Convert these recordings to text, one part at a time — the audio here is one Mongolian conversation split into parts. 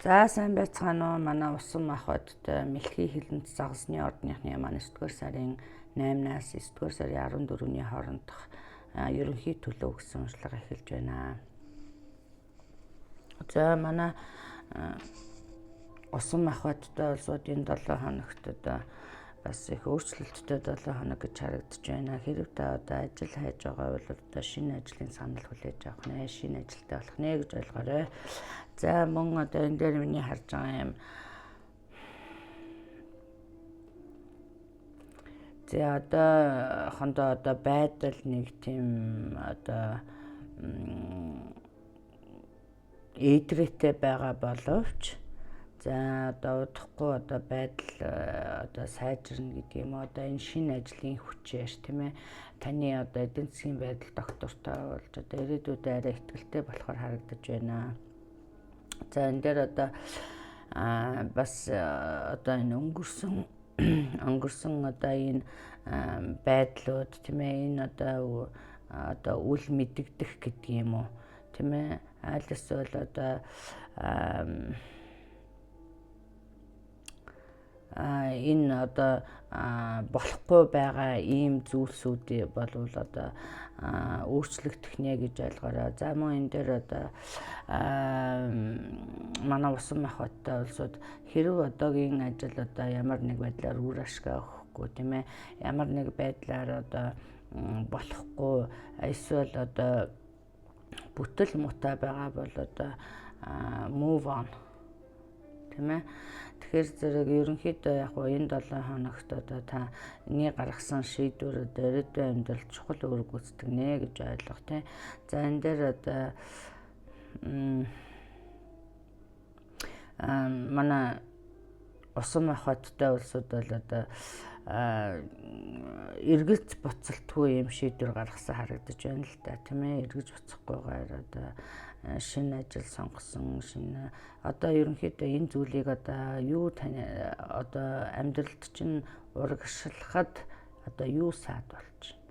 За, сайн байцгаана уу? Манай усан махбодтой Мэлхий хилэнц загасны ордныхны маань 9 дугаар сарын 8-наас 9 дугаар сарын 14-ний хоорондох ерөнхий төлөв гэсэн уншлага эхэлж байна. За, манай усан махбодтой улсуудын 7 хоногт одоо бас их өөрчлөлттэй 7 хоног гэж харагдаж байна. Хэрв та одоо ажил хайж байгаа бол одоо шинэ ажлын санал хүлээж авах нэ, шинэ ажилтай болох нэ гэж ойлгоорой. За, мөн одоо энэ дээр миний харж байгаа юм. За, одоо хондоо одоо байдал нэг тийм одоо эдрэтэй байгаа боловч за одоо удахгүй одоо байдал одоо сайжирна гэдэг юм уу. Одоо энэ шинэ ажлын хүчээр, тийм ээ, таны одоо эдийн засгийн байдал доктортой болж одоо ирээдүйдээ арай итгэлтэй болохоор харагдаж байна. За, энэ дээр одоо бас одоо энэ өнгөрсөн одоо энэ байдлууд, тийм ээ, энэ одоо үл мэдэгдэх гэдэг юм уу, тийм ээ, аль эсвэл одоо энэ одоо болохгүй байгаа ийм зүйлсүүд болвол одоо өөрчлөгдөх нэ гэж ойлгоорой. За, мөн энэ дээр одоо манай усан махбодтой улсууд хэрв одоогийн ажил одоо ямар нэг байдлаар үр ашгаа өгөхгүй, тийм ээ, ямар нэг байдлаар одоо болохгүй эсвэл одоо бүтэл муутай байгаа бол одоо move on, тийм ээ. Тэгэхээр зэрэг ерөнхийдөө яг гоо энэ 7 хоногт одоо таны гаргасан шийдвэр одоо ирээдүйн амьдралд чухал үүрэг гүйцэтгэнэ гэж ойлгох, тийм. За, энэ дээр одоо манай усан махбодтой улсууд бол одоо эргэлз буцалтгүй юм шийдвэр гаргасан харагдаж байна л да, тийм ээ. Эргэж буцахгүйгээр одоо шинэ ажил сонгосон, шинэ одоо ерөнхийдөө энэ зүйлийг одоо юу таны одоо амьдралд чинь урагшлахад одоо юу саад болж байна,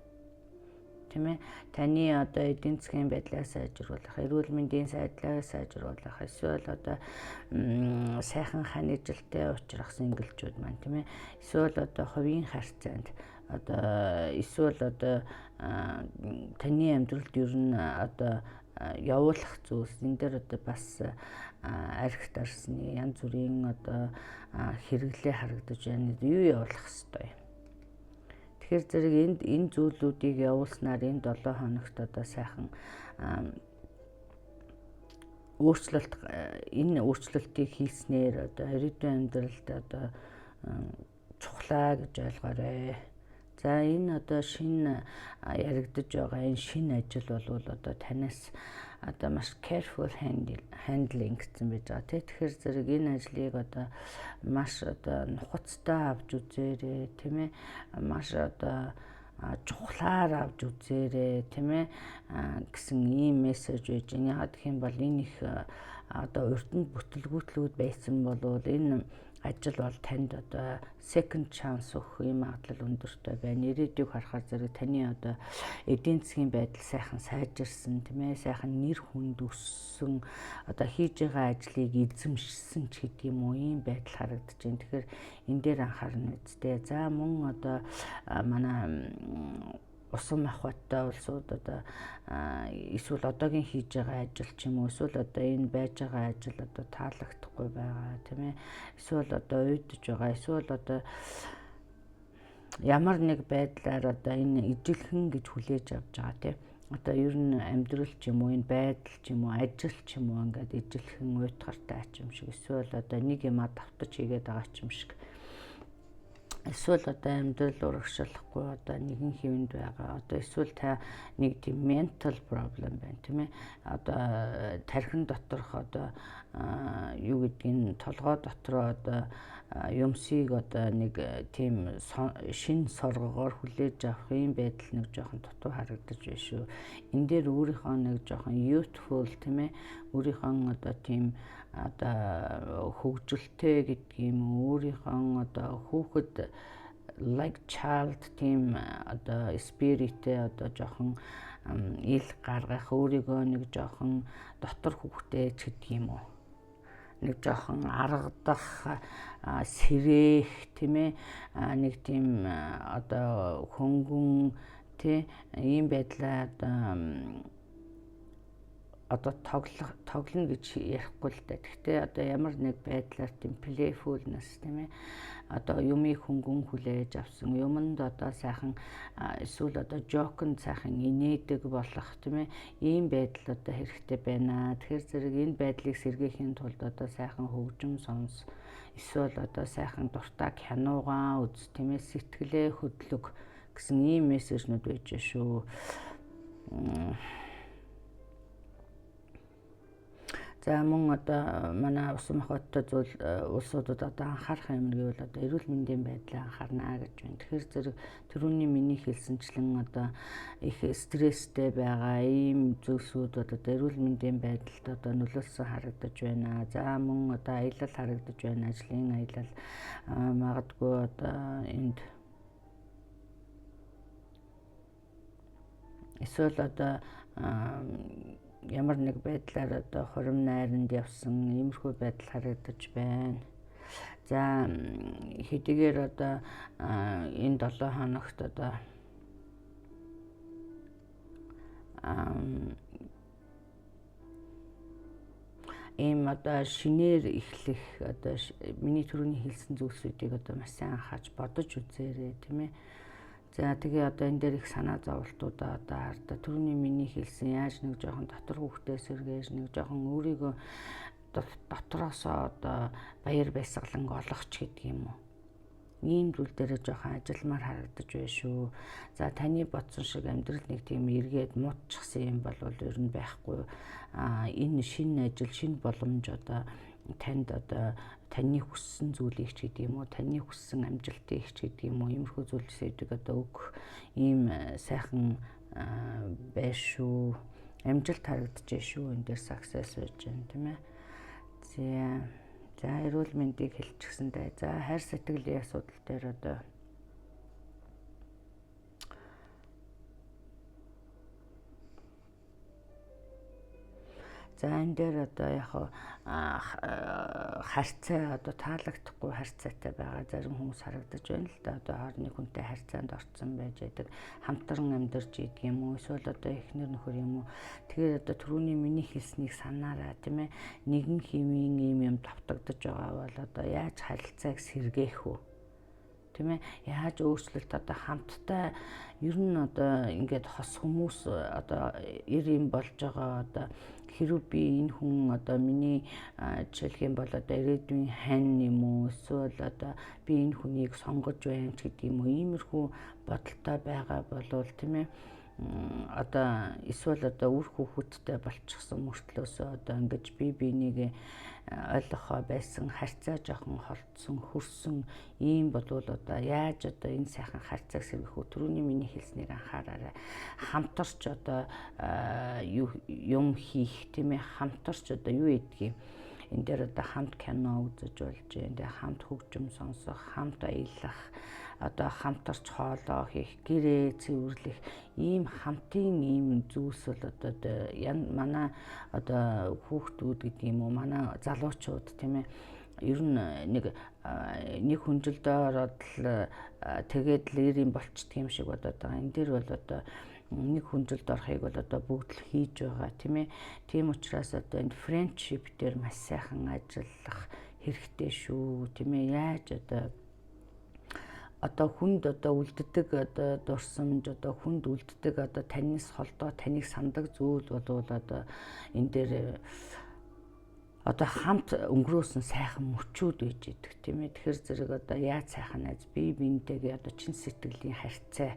тийм ээ. Таны одоо эдийн засгийн байдлаа сайжруулах, эрүүл мэндийн сайдлаа сайжруулах, эсвэл одоо сайхан ханижилтэй учрах single чүүд маань, тийм ээ. Эсвэл одоо хувийн харьцаанд одоо эсвэл одоо таны амьдралд ер нь одоо явуулах зүйлс энэ дээр одоо бас архи дарсны янз бүрийн одоо хэрэглээ харагдаж байна. Юу явуулах хэвтэй юм. Тэгэхээр зэрэг энд энэ зүйлүүдийг явуулснаар энэ 7 хоногт одоо сайхан өөрчлөлт, энэ өөрчлөлтийг хийснээр одоо ирээдүйн амьдралд одоо чухлаа гэж ойлгоорой. За, энэ одоо шинэ яригдаж байгаа энэ шинэ ажил болвол одоо танаас одоо маш careful handling гэсэн байж байгаа, тий. Тэгэхээр зэрэг энэ ажлыг одоо маш одоо нухацтай авч үзээрэй, тийм ээ. Маш одоо чухлаар авч үзээрэй, тийм ээ, гэсэн ийм мессеж байж байна. Яагаад гэх юм бол энэ их одоо урд нь бүтэлгүйтлүүд байсан болвол энэ ажил бол танд одоо second chance өгөх юм магадлал өндөртэй байна. Ирээдүйг харахаар зэрэг таны одоо эдийн засгийн байдал сайхан сайжирсан, тийм ээ, сайхан нэр хүнд өссөн, одоо хийж байгаа ажлыг эзэмшсэн ч гэдэг юм уу, ийм байдал харагдаж байна. Тэгэхээр энэ дээр анхаарна үсттэй. За, мөн одоо манай усан махбодтой улсууд одоо эсвэл одоогийн хийж байгаа ажил ч юм уу, эсвэл одоо энэ байж байгаа ажил одоо таалагдахгүй байгаа, тийм ээ, эсвэл одоо уйдаж байгаа, эсвэл одоо ямар нэг байдлаар одоо энэ ижилхэн гэж хүлээж авч байгаа, тийм, одоо ер нь амьдрал ч юм уу, энэ байдал ч юм уу, ажил ч юм уу ингээд ижилхэн уйтгартай ч юм шиг, эсвэл одоо нэг юмаа давтаж хийгээд байгаа ч юм шиг, эсвэл одоо амьдрал урагшлахгүй одоо нэгэн хэвэнд байгаа, одоо эсвэл та нэг тийм mental problem байна, тийм ээ, одоо тархин доторх одоо юу гэдгийг, толгой дотроо одоо юмсыг одоо нэг тийм шин соргогоор хүлээж авах юм байдал нэг жоохон дутуу харагдаж байна шүү. Энэ дээр өөрийнхөө нэг жоохон youthful, тийм ээ, өөрийнхөө одоо тийм одоо хөгжилтэй гэдэг юм уу, өөрийнхөө одоо хүүхэд, like child, тийм одоо spirit ээ одоо жоохон ил гаргах, өөрийгөө нэг жоохон дотор хүүхдээ ч гэдэг юм уу. Нэг жоохон аргадах, сэрээх, тийм ээ, нэг тийм одоо хөнгөн тий ийм байдлаа одоо тоглоно гэж ярихгүй л дээ. Гэхдээ одоо ямар нэг байдлаар тийм playfulness, тийм ээ, одоо юмыг хөнгөн хүлээж авсан, юмд одоо сайхан эсвэл одоо joke нд сайхан инээдэг болох, тийм ээ, ийм байдал одоо хэрэгтэй байна. Тэгэхээр зэрэг энэ байдлыг сэргээхийн тулд одоо сайхан хөгжим сонс, эсвэл одоо сайхан дуртай киногаа үз, тийм ээ, сэтгэлээ хөдлөг гэсэн ийм мессежнүүд байж шүү. За, мөн одоо манай усан махбодтой зүйл улсуудад одоо анхаарах юм гэвэл одоо эрүүл мэндийн байдлаа анхаарнаа гэж байна. Тэгэхээр зэрэг түрүүний миний хэлсэнчлэн одоо их стресстэй байгаа ийм зүйлсүүд одоо эрүүл мэндийн байдалд одоо нөлөөлсөн харагдаж байна. За, мөн одоо аялал харагдаж байна. Ажлын аялал магадгүй одоо энд эсвэл одоо ямар нэг байдлаар одоо хурим найранд явсан иймэрхүү байдал харагдаж байна. За, хэдийгээр одоо энэ 7 хоногт одоо ийм одоо шинээр эхлэх, одоо миний түрүүний хэлсэн зүйлсүүдийг одоо маш сайн анхаарч бодож үзээрэй, тийм ээ. За, тэгээ одоо энэ дээр их санаа зовлтуудаа одоо хардаа. Түрүүний миний хэлсэн яаж нэг жоохон дотор хүүхдээ сэргээж, нэг жоохон өөрийгөө дотроосоо одоо баяр баясгалан олгоч гэдэг юм уу. Ийм зүйл дээр жоохон ажилламаар харагдаж байна шүү. За, таны бодсон шиг амьдрал нэг тийм эргээд муутчихсан юм бол ер нь байхгүй. А энэ шинэ ажил, шинэ боломж одоо танд одоо таны хүссэн зүйлийг ч гэдэг юм уу, таны хүссэн амжилтыг ч гэдэг юм уу, иймэрхүү зүйлсүүдийг одоо өгөх ийм сайхан байш шүү. Амжилт харагдаж шүү. Энэ дээр success байж байна, тийм ээ. За, эрүүл мэндийг хэлчихсэн дээ. За, хайр сэтгэлийн асуудал дээр одоо за, энэ дээр одоо яг харьцаа одоо таалагдахгүй харьцаатай байгаа зарим хүмүүс харагдаж байна л да. Одоо хоороны хүнтэй харьцаанд орцсон байж байдаг. Хамтран амьдарч идэг юм уу? Эсвэл одоо эхнэр нөхөр юм уу? Тэгэхээр одоо түрүүний миний хэлснийг санаараа, тийм ээ. Нэгэн хэмийн ийм юм давтагдаж байгаа бол одоо яаж харилцааг сэргээх вэ? Тийм ээ, яаж өөрчлөлт одоо хамттай ер нь одоо ингээд хос хүмүүс одоо эр юм болж байгаа. Одоо хэрвээ би энэ хүн одоо миний жишээлх юм бол одоо ирээдүйн хань юм уу, эсвэл одоо би энэ хүнийг сонгож байна ч гэдэг юм уу, иймэрхүү бодолтой байгаа болвол, тийм ээ, одоо эсвэл одоо үр хүүхэдтэй болчихсон мөртлөөсөө одоо ингэж бие биенийг ойлгохоо байсан, харьцаа жоохон холдсон, хөрсөн ийм болвол одоо яаж одоо энэ сайхан харьцааг сэргийх үү? Түрүүний миний хэлснийг анхаараарай. Хамтарч одоо юм хийх, тийм ээ, хамтарч одоо юу гэдгийг энэ дээр одоо хамт кино үзэж болж байна. Тэгээ хамт хөгжим сонсох, хамт аялах, одоо хамтарч хоолоо хийх, гэрээ цэвэрлэх ийм хамтын ийм зүйлс бол одоо манай одоо хүүхдүүд гэдэг юм уу, манай залуучууд, тийм ээ, ер нь нэг нэг хүнжилдээ ороод л тэгээд л эр юм болчдөг юм шиг бодоод байгаа. Энэ дээр бол одоо нэг хүнжилд орохыг бол одоо бүгд л хийж байгаа, тийм ээ. Тийм учраас одоо энэ friendship дээр маш сайхан ажиллах хэрэгтэй шүү, тийм ээ. Яаж одоо хүнд одоо үлддэг одоо дурсамж, одоо хүнд үлддэг, одоо танаас холдоо таныг сандаг зүйл болвол одоо энэ дээр одоо хамт өнгөрөөсөн сайхан мөчүүд байж идэг, тийм ээ. Тэгэхээр зэрэг одоо яаж сайхан найз бие биентэйгээ одоо чин сэтгэлийн харьцаа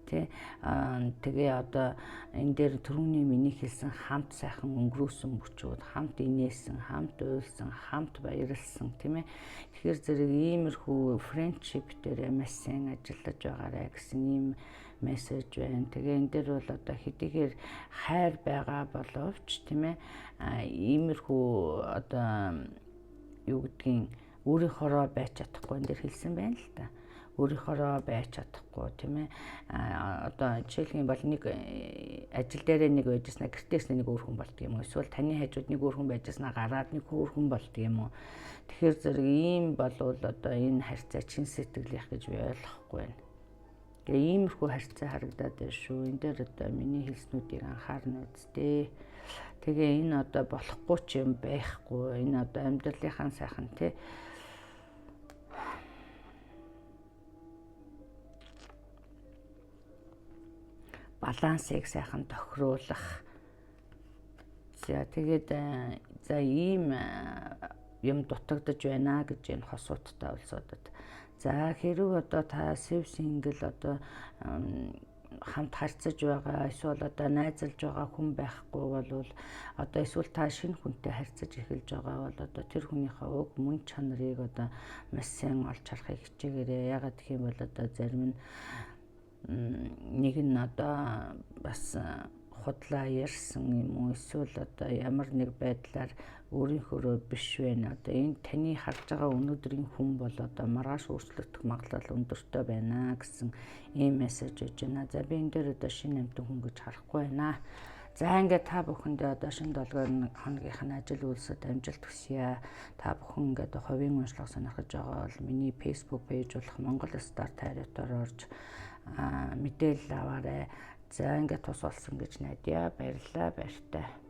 тий тэгээ одоо энэ дээр түрүүний миний хэлсэн хамт сайхан өнгөрөөсөн мөчүүд, хамт инээсэн, хамт уйлсан, хамт баярлсан, тийм ээ. Тэгэхээр зэрэг иймэрхүү friendship дээр маш сайн ажиллаж байгаарай гэсэн ийм мессеж байна. Тэгээ энэ дээр бол одоо хэдийгээр хайр байгаа боловч, тийм ээ, иймэрхүү одоо юу гэдгийг өөрийнхоороо байж чадахгүй энэ дээр хэлсэн байна л да. Өөрийнхөөрөө байж чадахгүй, тийм ээ. Одоо жишээлх юм бол нэг ажил дээрээ нэг байжснаа гэртээс нэг өөр хүн болдго юм уу? Эсвэл таны хажууд нэг өөр хүн байжснаа гараад нэг өөр хүн болдго юм уу? Тэгэхээр зэрэг ийм болвол одоо энэ харьцаа чин сэтгэлийнх гэж би ойлгохгүй байна. Тэгээ иймэрхүү харьцаа харагдаад байна шүү. Энэ дээр одоо миний хэлснүүдийг анхаарна үсттэй. Тэгээ энэ одоо болохгүй ч юм байхгүй. Энэ одоо амьдралынхаа сайхан тий балансыг сайхан тохируулах. За, тэгээд за ийм юм дутагдаж байна гэж энэ хосуудтай улсуудад. За, хэрэг одоо та сэв single, одоо хамт харьцаж байгаа эсвэл одоо найзалж байгаа хүн байхгүй болвол, одоо эсвэл та шинэ хүнтэй харьцаж эхэлж байгаа бол одоо тэр хүнийхээ уг мөн чанарыг одоо маш сайн олж харахыг хичээгээрэй. Яагаад гэх юм бол одоо зарим нь нэг нь одоо бас худлаа ярьсан юм уу, эсвэл одоо ямар нэг байдлаар өөрийнхөөрөө биш байна. Одоо энэ таны харж байгаа өнөөдрийн хүн бол одоо маргааш өөрчлөгдөх магадлал өндөртэй байна гэсэн ийм мессеж өгч байна. За, би энэ дээр одоо шинэ амьтан хүн гэж харахгүй байна. За, ингээд та бүхэндээ одоо шинэ 7 хоногийнх нь ажил үйлсэд амжилт хүсье. Та бүхэн ингээд хувийн уншлага сонирхож байгаа бол миний Facebook page болох Монгол Star Tarot-оор орж мэдээлэл аваарай. За, ингээд тус болсон гэж найдаа. Баярлалаа, баяртай.